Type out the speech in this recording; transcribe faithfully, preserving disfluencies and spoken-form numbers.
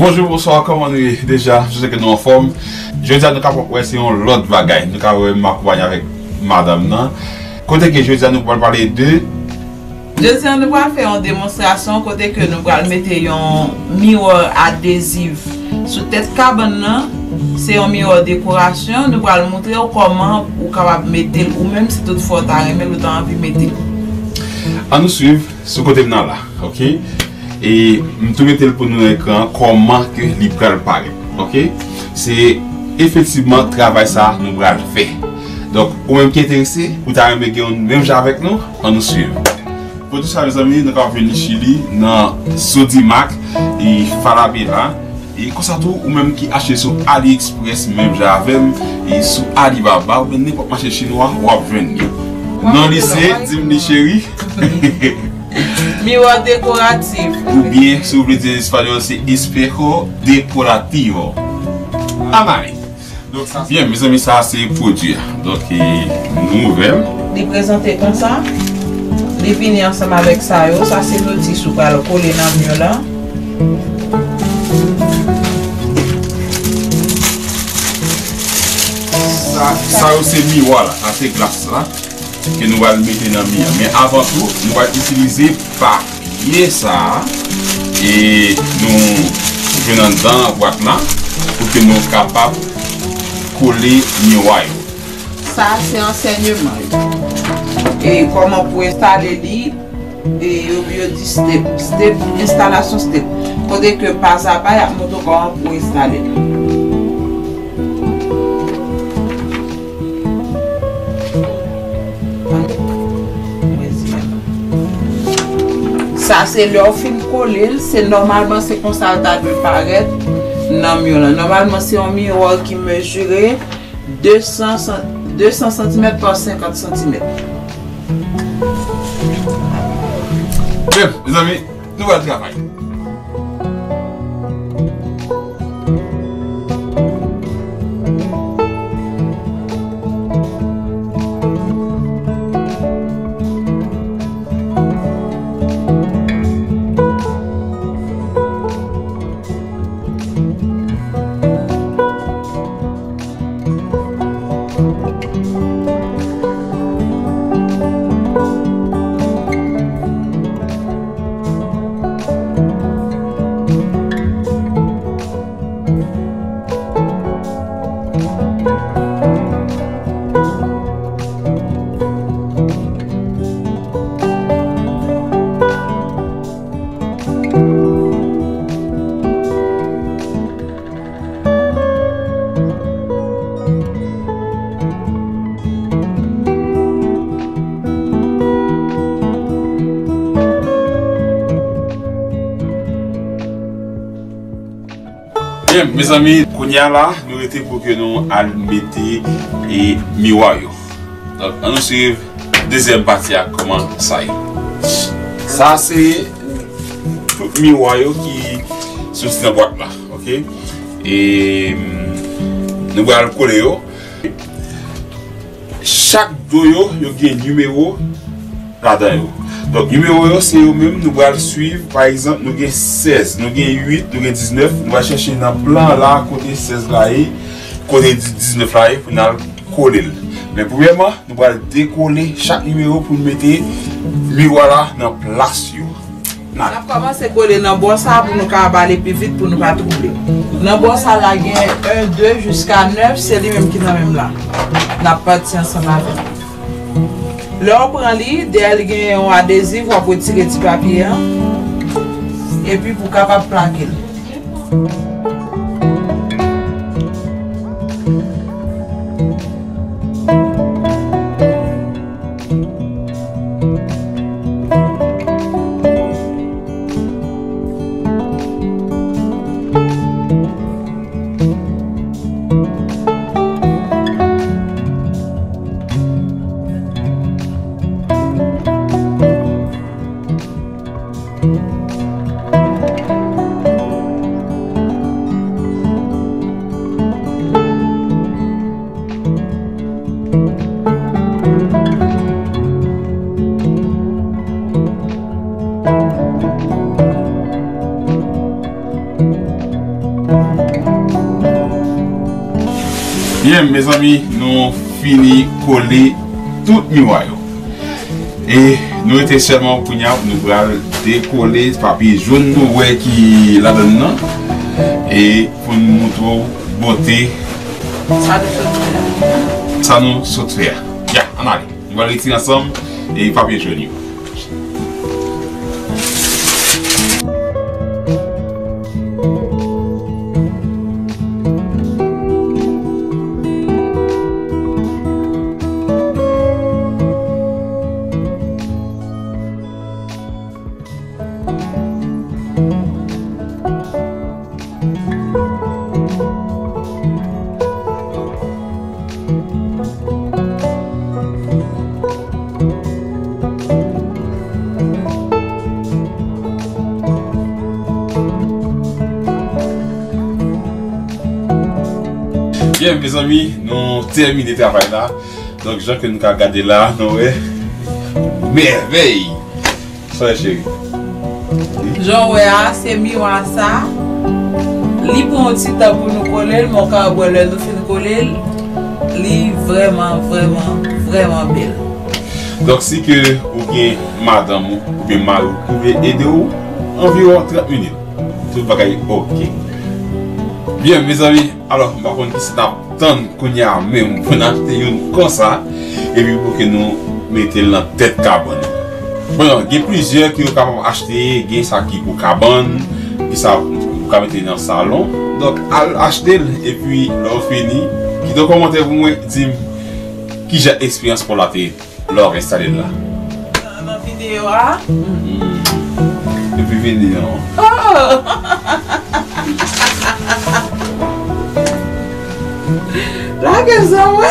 Bonjou, bonswa, kòman nou ye deja? M swete ke nou anfòm. Jodi a, nou kapab wè se yon lòt bagay. Nou ka wè m akonpanye avèk madanm nan. Kote ke jodi a, nou pral pale de Jodi a, nou pral fè yon demonstrasyon kote ke nou pral mete yon miwa adeziv sou tèt kabann nan. Se yon miwa dekorasyon. Nou pral montre w kòman ou kapab mete l ou menm si tout fwa w ta renmen l, ou ta anvi mete l. Ann nou swiv sou kote m nan la, oke? E m tou mete l pou nou nan ekran an, kòman ke li pral parèt, oke? Se efektivman travay sa a nou pral fè. Donk, ou menm ki enterese, ou ta renmen gen yon menm jan avèk nou, ann nou swiv. Pou tout sa, mezanmi, nou ka vini Chili nan Sodimac e Falabella. E konsa tou, ou menm ki achte sou AliExpress, menm jan avè m, e sou Alibaba, oubyen nenpòt mache chinwa, w ap jwenn li. Non li se, di m li cheri. Miwa dekoratif. Oubyen, si w vle di an espanyòl, se espejo decorativo. Amare. Donk, sa, byen, mezanmi, sa se pwodui a. Donk, e, nou ouvè l. Li prezante konsa. Li vini ansanm avèk sa yo. Sa se notis ou pral kole nan mi w lan. Sa, sa yo se miwa la. Sa se glas la ke nou pral mete nan mi an. Men avan tou, nou pral itilize papye sa a e nou jwenn anndan bwat la pou ke nou kapab kole miwa yo. Sa a se ansèyman yo. E kòman pou enstale li, e yo, yo di step, step, enstalasyon step. Kote ke pazapa y ap montre w kòman pou enstale l. Sa se lè w fin kole l, se nòmalman se konsa l ta dwe parèt nan mi w lan. Nòmalman se yon miwa ki mezire de san, de san santimèt pa senkant santimèt. Byen, mezanmi, nou pral travay. Byen, mezanmi, kounye a la, nou rete pou ke nou al mete, e, miwa yo. Donk, ann nou swiv dezyèm pati a, kòman sa ye. Sa se tout miwa yo ki soti nan bwat la, oke? E, mm, nou pral kole yo. Chak do yo, yo gen nimewo ladan yo. Donk, nimewo yo, se yo menm nou pral swiv. Pa egzanp, nou gen sèz, nou gen uit, nou gen diznèf. Nou pral chèche nan plan la, kote sèz la ye, kote di-, diznèf la ye, pou n al kole l. Men premyèman, nou pral dekole chak nimewo pou n mete miwa la nan plas yo. N ap kòmanse kole nan bò sa pou nou kapab ale pi vit, pou nou pa twouble. Nan bò sa la gen en, de, jiska nèf, se li menm ki nan men m la. N ap pati ansanm avè l. Lè w pran li, dèyè l gen yon adeziv, w ap retire ti papye an, epi pou w kapab plake l. Byen, mezanmi, nou fini kole tout miwa yo. E nou rete sèlman kounye a, nou pral dekole papye jòn nou wè ki ladan l nan. E pou n montre w bote sa nou sot fè a. Ya, ann ale. Nou pral retire ansanm e papye jòn yo. Byen, mezanmi, nou tèmine travay la. Donk, jan ke nou ka gade la, nou wè mèvèy. Sa w wè, cheri? Jan w wè a, se miwa sa. Li pran yon ti tan pou nou kole l, men w ka wè lè nou fin kole l, li vrèman, vrèman, vrèman bèl. Donk, si ke ou gen madanm ou, oubyen mari w ki vle ede w, anviwon trant minit. Tout bagay oke. Byen, mezanmi, alò, m pa konn kisa n ap tann kounye a menm pou n achte youn konsa, epi pou ke nou mete l nan tèt kabann. Bon, gen plizyè ke w kapab achte, gen sa ki pou kabann, gen sa ou ka mete nan salon. Donk, al achte l, epi lè w fini, kite yon kòmantè pou mwen, di m kijan eksperyans pa w la te ye. Lè w ap enstale l la. Nan, nan videyo a. Hmm. Epi vini an. Oh! Lage zanmi.